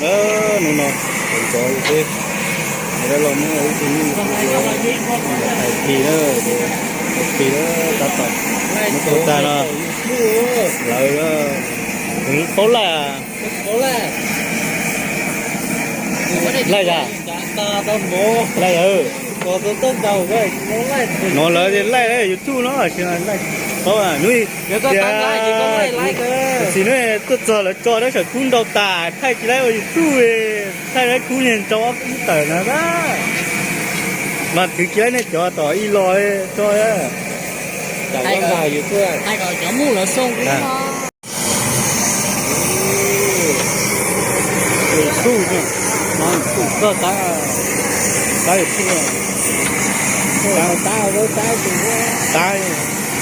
Hnub no tus cov ua teb, ua dab laug muab ib tug nyuj ua hais pis na, hais pis na, tab tom muab tau tag no. Lawv paub laj, laj yog, laj yog, no lawv laij YouTube no, paub hnub, tam sim no tuaj txog lawv tso dab saum kub ntau tas thaij tsis laib ua YouTube, thaij laib kub niag rau ob kub tawm na. Mas twv tsis laib nej cov tom ib los tso. Cov mus lawv xoo kub no. Tus tub no, tus tub koj tab, tab yus tub, tab,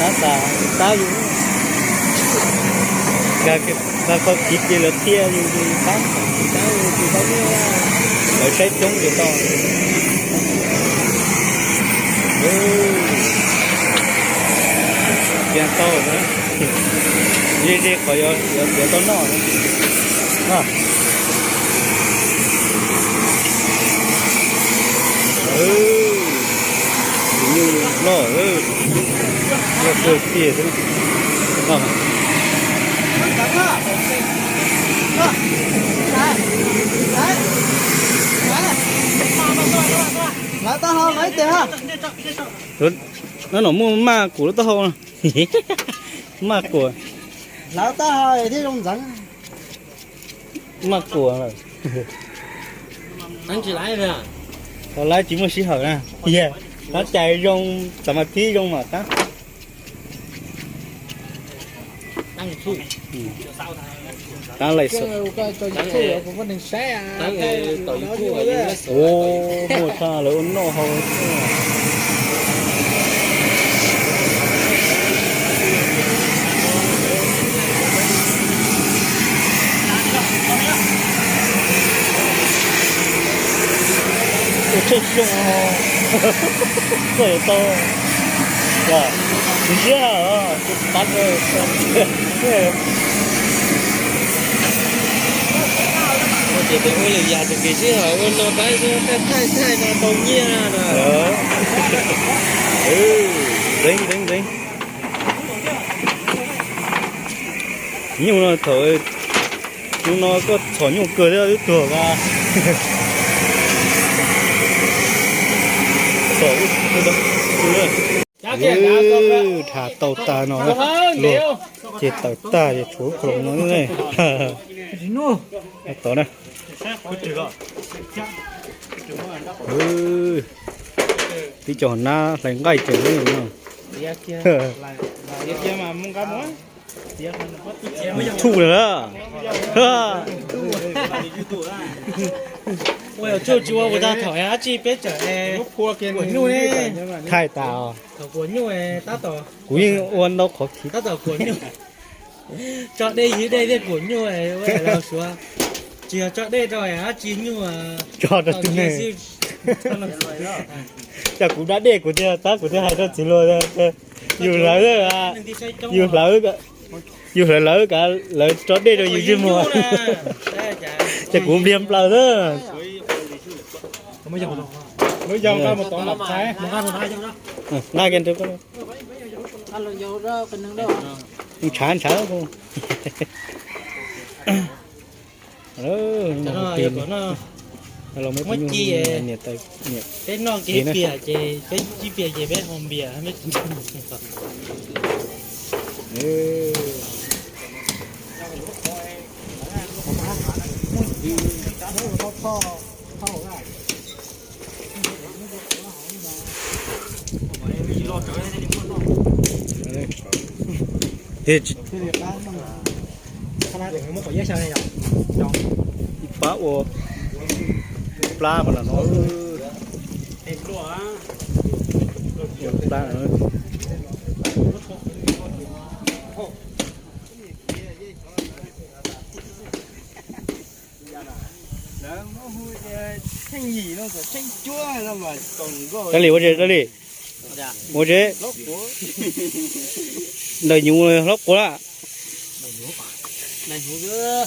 tab, tab, tab yus, tab koj kiv ces lawv qhia yus, yus tab, lawv saib coob ces tau. Tiag tau na, ze ze qhov yuav tau noj na. Tus nyuj loj, loj kawg tiag xwb. Lawv taub hau lawv ib teg ha. No muaj maj kuam lub taub hau no. Maj kuam. Lawv taub hau thiaj zoo ntxeev. Maj kuam lawm. Tsis laib, tsis muaj sij hawm na. Yog tab cais zoo, xam mas thib zoo mas tab. Tab lais xwb. Ua, muaj tshaj lawv ua noj hau. Ua tshaj xyoo, koj yuav tau, tsis siab os, tab ces ua lwm yam txog kev sij hawm ua no tab, thaij thaij no tau nyiaj na. Ntxeev ntxeev ntxeev. Nyuj no thaum, hnub no koj txhom nyuj kawg thiab twb tuag a. Thaum, dhas tau tas no, luag ces tawm tag ces tshuav lub khoom no ne. Tod na. Tib co nab hlais nqaij ces no. Thuj lawm. Ua tsuj tsis ua kuv tag thaum dab tsi peb tseem kuam nyuj ne. Thaij tas os. Thaum kuam nyuj tab tom, kuv yeej ua ntau qhov khiv. Tab tom kuam nyuj. Tso dej ywg dej thiaj kuam nyuj, ua laus suav. Tsis yog tso dej rau dab tsi nyuj. Tso rau tus neeg. Cas kuv da dej kuv thiaj tab kuv thiaj hais rau txiv hluas, yus hlawv, yus hlawv, yus hlawv lawv, lawv tso dej rau yus ntsej muag. Ces kuv npliag nplaws xwb. Nqa kiag, ntshav ntshav. Muab ci, peb noj kev piam ces peb cib piam ces peb ho npias. Ib pab ua plab mas no, plab. Dab Li ua tsi, dab Li? Ua tsi? Ntawm nyuv hlob quav lawm.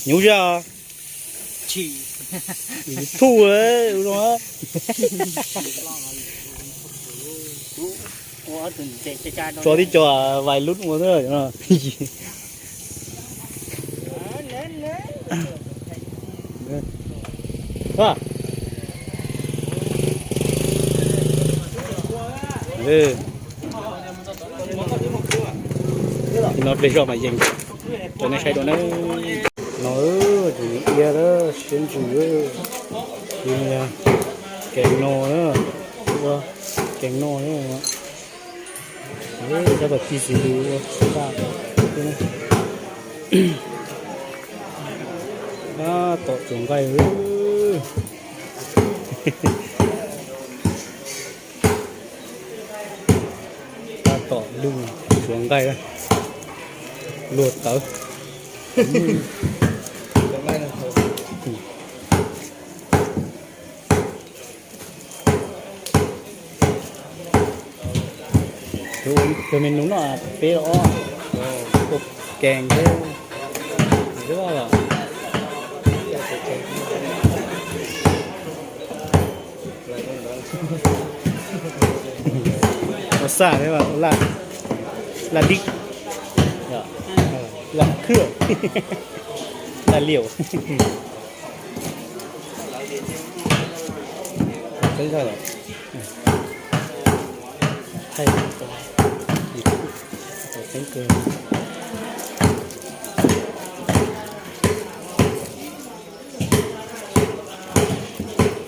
Nyuv zaj os. Thuj no. Tso tib co vais lub ua no. No pliag zog mas yees rau nej saib dua na. No ces nws iab lawm, siab ntsws. Kev no na, ua kev no na. Tab tom tig xis tus ua vaj. Tab tom tsuav nqaij. Tab tom lug tsuav nqaij luag tawv. Tus me nus no peb los ob, ua kees thiab. Ua xaj thiab, laj dib, laj khwb, laj liam.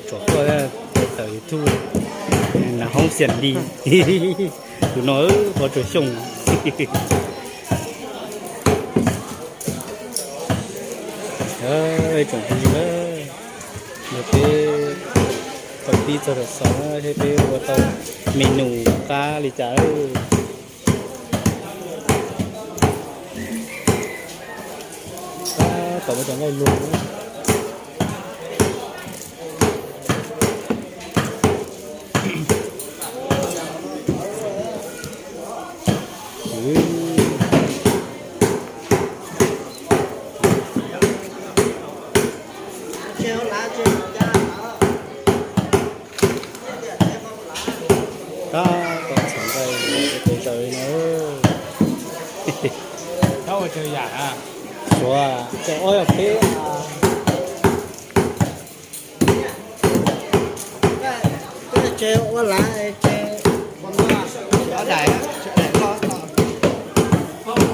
Tsom tuaj tawm YouTube, nas hoob xiam li. Tus no qhov tsuas xyooj. Tsoom phooj ywg, yog peb tau pib txog thaum xaus thiab peb ua tau me nus qab li cas. Tab tom muab cov nqaij luag. Tab tom txhom nqaij pes zaws li no. Suav, cov ob yog peb.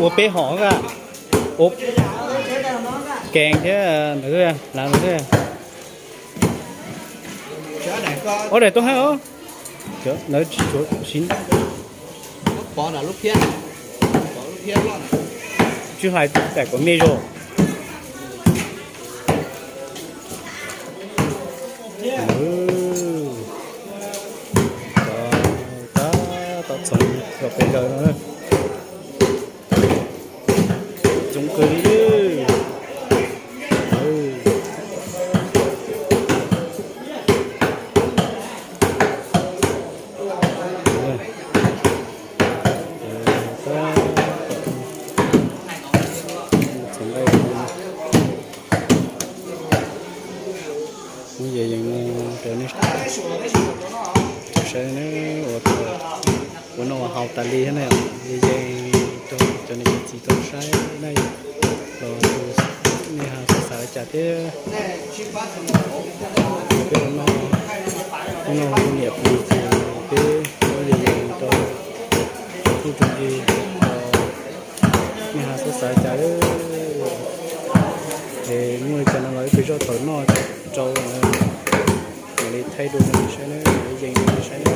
Ua peb hom a, ua kees thiab ntawd, lav ntawd. Ob daim tuaj hab os. Lawv tsis tsuav siv. Tswv hlais daim kom me zog. Tab tom txhoov kom pes zaws no. Coob kawg li. Muab yees yees rau nej saib na, ua noj ua haus tas li thiab na, yees yees rau cov niam cov txiv tau saib na. Los nej ho xav xav li cas thiab, peb ua noj, ua noj ua niam plig ces peb muab yees yees rau tsoom phooj tsoom ywg, nej ho xav xav li cas. Es muaj li cas no los ib pliag zoj thaum noj rau mam li thaij dua rau nej saib na, mam li yees rau nej saib na.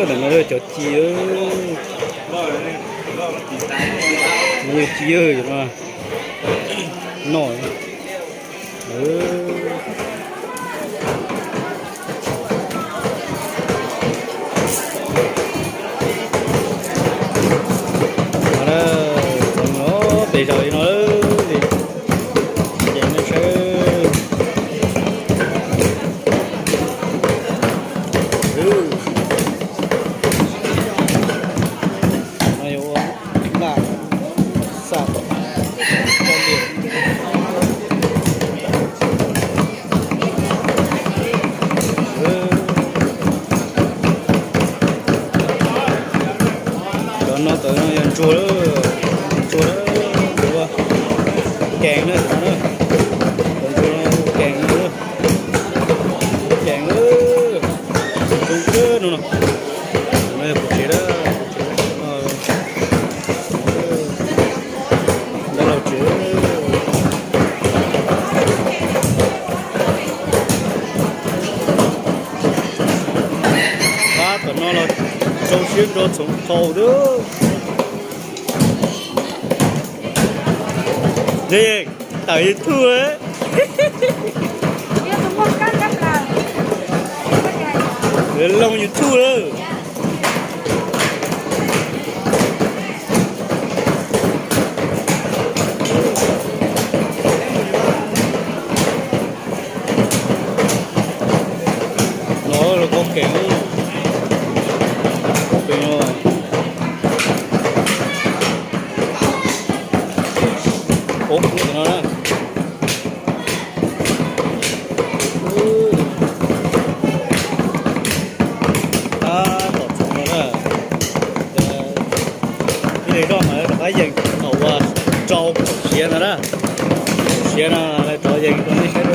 Ntawm no cov ci, ci no noj. Pes zaum li no, ces nej saib. No yuav ua laj xam. Cov no tawm no yog ntsuag, ntsuag, ntsuag kees na, cov ntsuag no kees na, kees na, zoo kawg no no. No yog kuv tsev dab, dab laug tsev. Tab tom no los rau siab nrog txhoov qhaus xwb. Tawm YouTube, lawv looj YouTube lawm. No los kaub kees, kaub kees no. Ub, no na. Tab tom txhoov no na. Ib pliag zoj mas rov qab yees thaum uas rau siav no na. Siav no rov yees rau nej saib.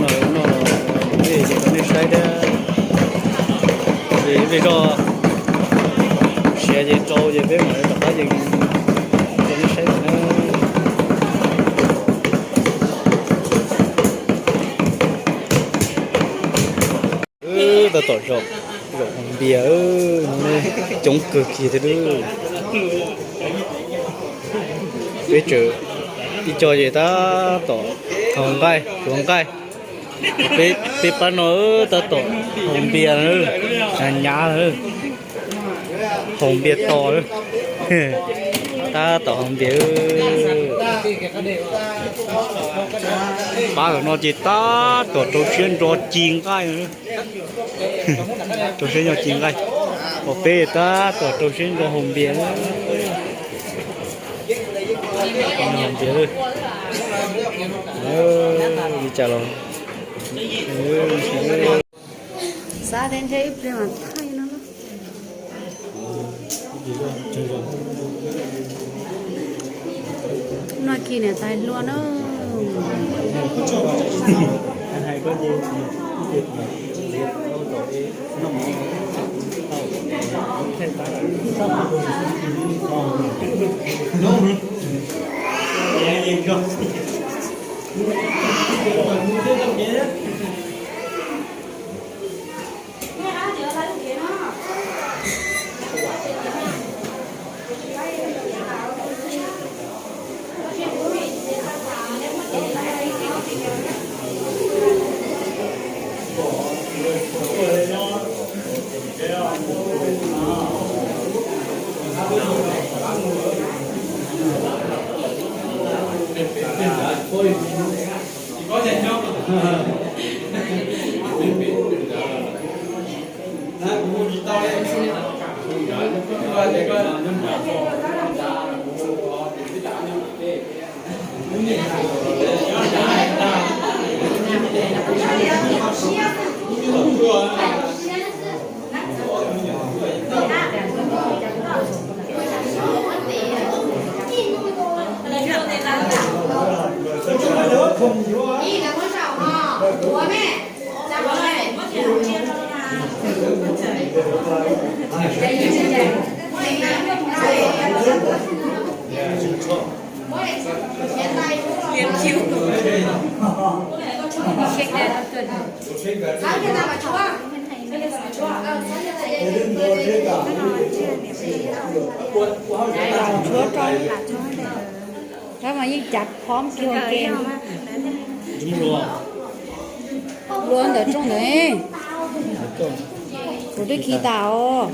Noj no, yees rau nej saib thiab. Ces ib pliag zoj siav ces rau ces peb mam rov qab yees rau nej saib na. Tab tom zaum, zaum haus npias, coob kawg kiag thiab. Peb tseem ib co ces tab tom haus nqaij, hluav nqaij. Peb pab no tab tom haus npias na, nyav na, haus npias tos, tab tom haus npias. Pab no ces tab tom rau siab nrog ci nqaij. Rau siab nrog ci nqaij. Peb tab tom rau siab nrog haus npias. Haus npias li cas los. Xav tias ntshe ib pliag mas thaij no. Noj kiag niam tais hlua na. Tshuab rau ib lab tso. Tab mas yeej cav phom kiag ua ke. Lua ntawm rooj ntawd. Kuv twb khi tas os.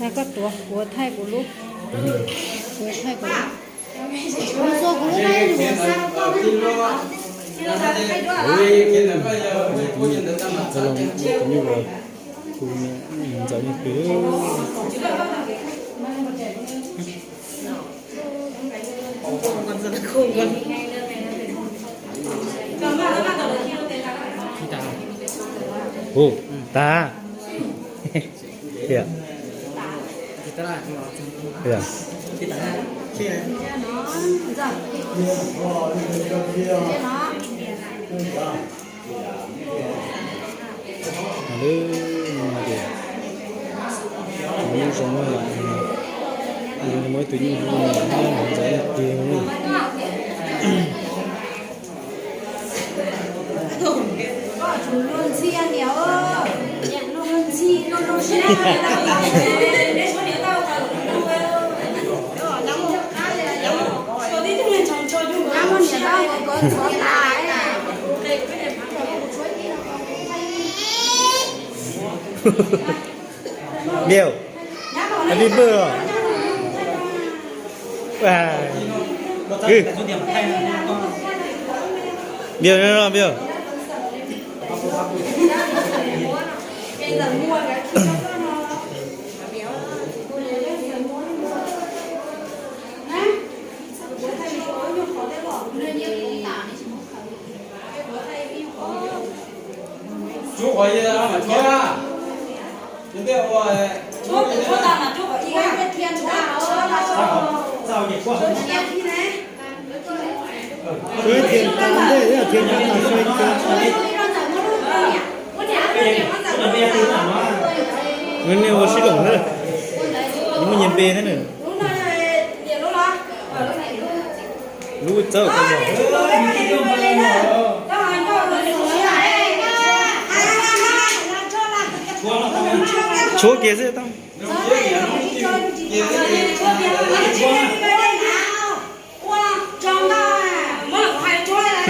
Na koj tuav, kuv thaij kuv lub. Kuv thaij kuv lub. Ntxawm yeej pw. Hu, tas. Lub no ces, lub zoo no, muaj ib tug nyuj hu, ntxawm tiag. Miu, happy birthday. Miu, no, no, Miu. Tshuab qhov ib mas tshuab na. Tshuab qhov ib mas tshuab na. Wb thiaj tas ntej, wb thiaj tas sai kiag. Wb niaj ua sib loom na. Nws muaj nyias npe thiab na. Lub txawb ko. Tshuab kiag xwb tau.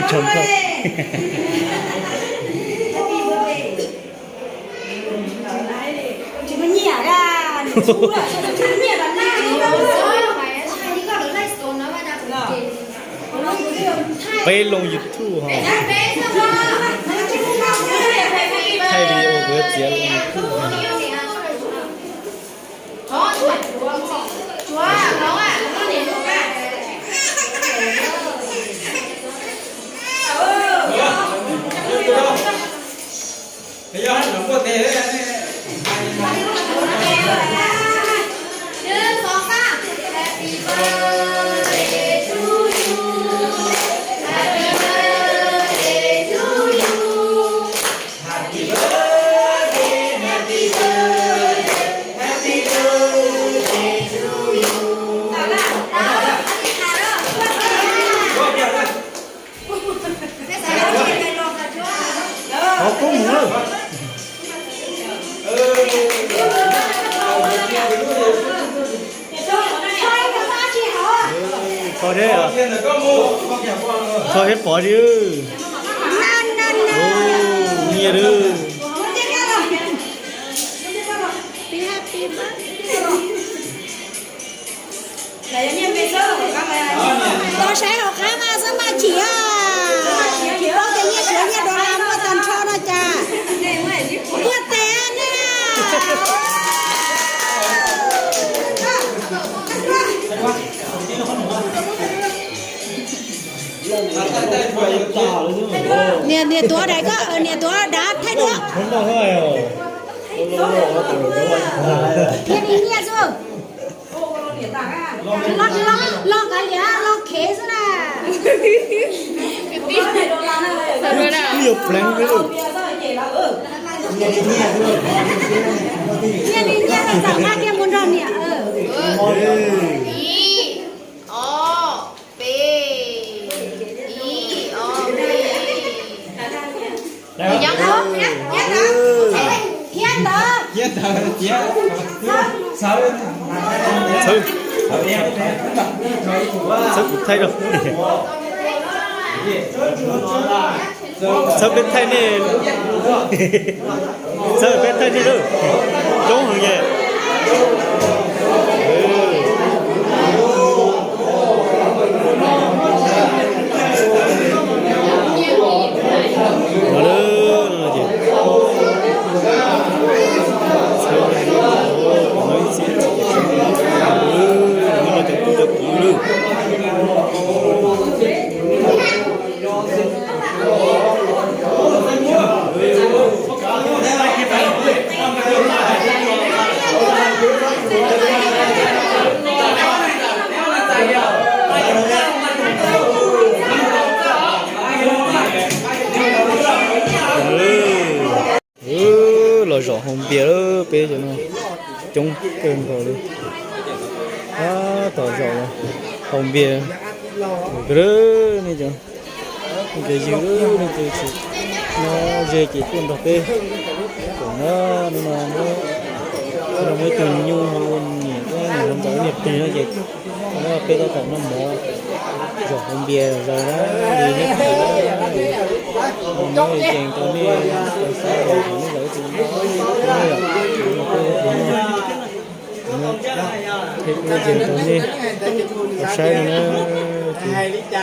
Tso nta. Peb loo YouTube ho. Thaij video kuv yuav txiav loo YouTube. Qhov koob mus lawm. Kho thiab, kho thiab pov li. Nyiaj lawm. Tau saib hauv qab mas xwb mas chim, chim paub tias nyiaj suav nyiaj dollar muaj tag nrho no cas. Muaj tes ne. Niam, niam tuav daim ko, niam tuav dav thaij duab. Nyiaj li nyiaj xwb. Los, los, los kav liam, los khev xwb. Pleev. Nyiaj li nyiaj, txawm nqa kiag mus nrog niam. Ib, ob, peb, ib, ob, peb. Nyob, nyob, nyob, nyob ntawd. Txhawb, txhawb kuv thaij rau. Txhawb peb thaij nej, txhawb peb thaij nej lawm. Coob heev ces. No lawm, no ces txhawb, no ib txhia, no cov tub cov kiv lawm. Los zaum haus npias lawm, peb cov no coob kawg nkaus li. Tab tom zaum haus npias, nej cov, nej cov yawg, nej cov tsis nyob ze ces tuaj nrog peb koom na, no no, no muaj ib tug nyuj hu niam, niam hu ntawd niam plig no ces peb tab tom noj mov, zaum haus npias zaum na, li nej pom, muab yees rau nej tau saib, nej zaum ib tug, muab yees rau nej tau saib no na, ces muab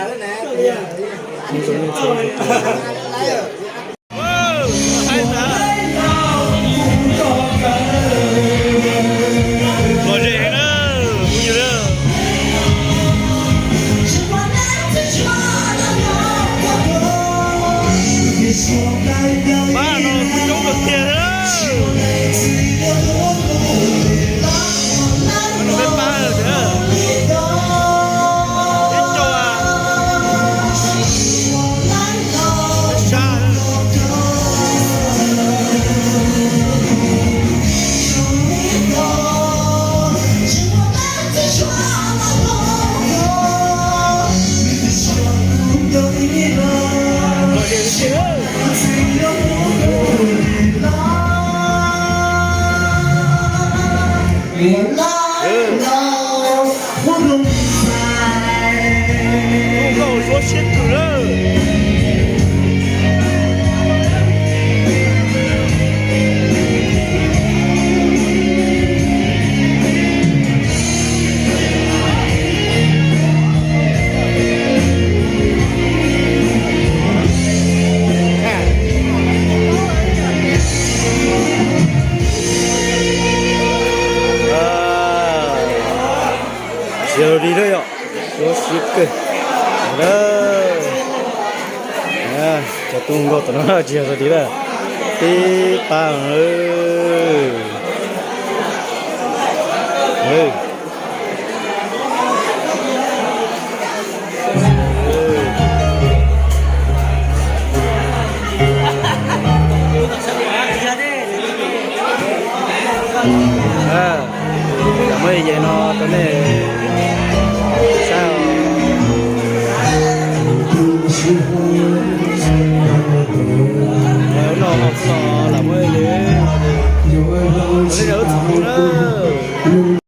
rau nej txhua tus. Lom zem na, phooj ywg na. Pab no kuj coob kawg tiag na. Peb pab tiag, peb caug, peb sab. Nkauj Zuab siab kawg lawm. Tsis yog li lawm yom, Zuab siab kawg. Cov tub nkauj tom no tsis yog li lawm, peb pab. Muab yem no rau nej saib. Lam muab yem no, lam muab yem no, lam muab yem no.